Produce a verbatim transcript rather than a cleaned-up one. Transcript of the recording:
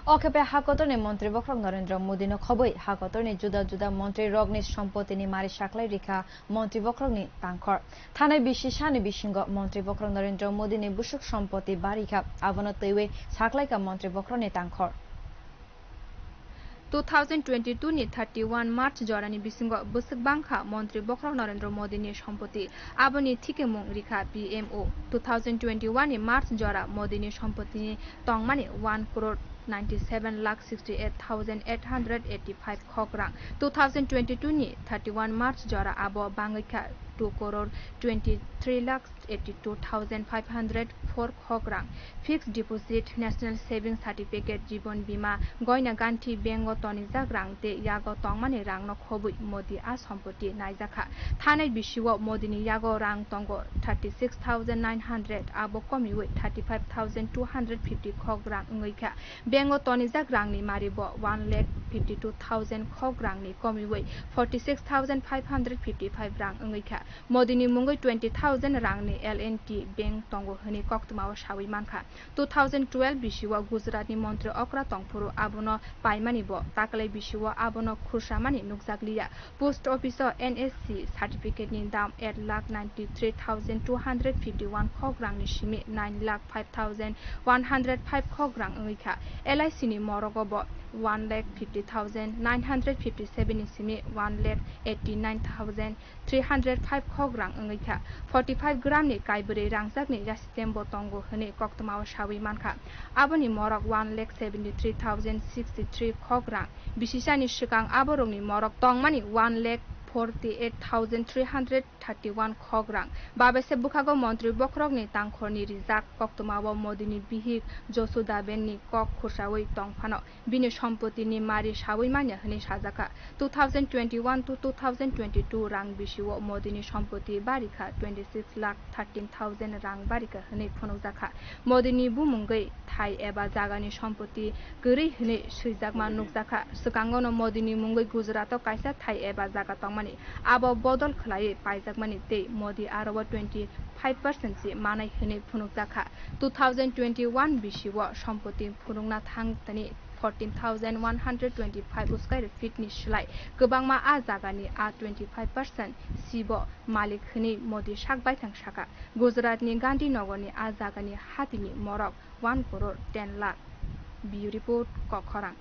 O khe bai ha kotorni montri bokhorok Narendra Modino khobwi ha kotorni juda juda montri rokni sompotini mari saklai rikha montri bokhorokni tangkhor. Thanai bisi sani bisingo montri bokhorok Narendra Modini busuk sompoti barikha, abono twiwi saklaikha montri bokhorokni tangkhor. Two thousand twenty-two ni thirty-one March jorani bisingo bwswk bangkha montri bokhorok Narendra Modini sompoti, aboni thikemung rikha P M O. Two thousand twenty-one ni March jora Modini sompotini tongmani one crore ninety-seven lakh sixty-eight thousand eight hundred eighty-five khok rang. Two thousand twenty-two ni thirty-one March jora abo bangwi kha two crore twenty-three lakh eighty-two thousand five hundred four khok rang. Fixed deposit, national saving certificate, jibon bima, goina ganthi, bank o tonijak rang tei yago tongmani rangno khobwi Modi a sompoti naijakha. Thanai bisio Modini yago rang tongo thirty-six thousand nine hundred, abo komiwi thirty-five thousand two hundred fifty khok rang wngwi kha. Bank o tonijak rangni mari bo one lakh fifty-two thousand khok rangni komiwi forty-six thousand five hundred fifty-five rang wngwi kha. Modini mungwi twenty thousand rangni L and T bank tongo hwnwi koktwmao sawi mankha. Two thousand twelve bisio Gujaratni montri okra tongphuru abono paimani bo, taklai bisio abono khursamani nukjakliya. Post office o N S C certificate ni dam eight lakh ninety-three thousand two hundred fifty-one khok rangni simi nine lakh five thousand one hundred five khok rang wngwi kha. L I C ni morogo bo one lakh fifty thousand nine hundred fifty-seven ni simi one lakh eighty-nine thousand three hundred five khok rang wngwi kha. Forty-five gram ni kaibrwi rangchakni yasitem bo tongo hwnwi koktwmao sawi mankha. Aboni morok one lakh seventy-three thousand sixty-three khok rang. Bisisani swkang aborokni morok tongmani one lakh forty-eight thousand three hundred thirty-one khok rang. Babese bwkhago montri bokhorokni tangkhorni rijak koktwmao Modini bihik Josudabenni kok khursawi tongphano bini sompotini mari sawi manya hwnwi sajakha. Two thousand twenty-one to two thousand twenty-two rang bisio Modini sompoti barikha twenty-six lakh thirteen thousand rang barikha hwnwi phunukjakha. Modini bumungwi thai eba jagani sompoti kwrwi hwnwi swijakma nukjakha. Swkangono Modini mungwi Gujarato kaisa thai eba jaga tongmani, abo bodol khwlaiwi paijakmani tei Modi aro o twenty-five percent se manai hwnwi phunukjakha. Two thousand twenty-one bisio sompoti phunukna thang tani fourteen thousand one hundred twenty-five square feet ni slai kwbangma a jagani a twenty-five percent sibo malik hwnwi Modi sak baithang sakha. Gujaratni Gandhinagarni a jagani hatini morok one crore ten lakh. Bureau Report, Kokkhorang.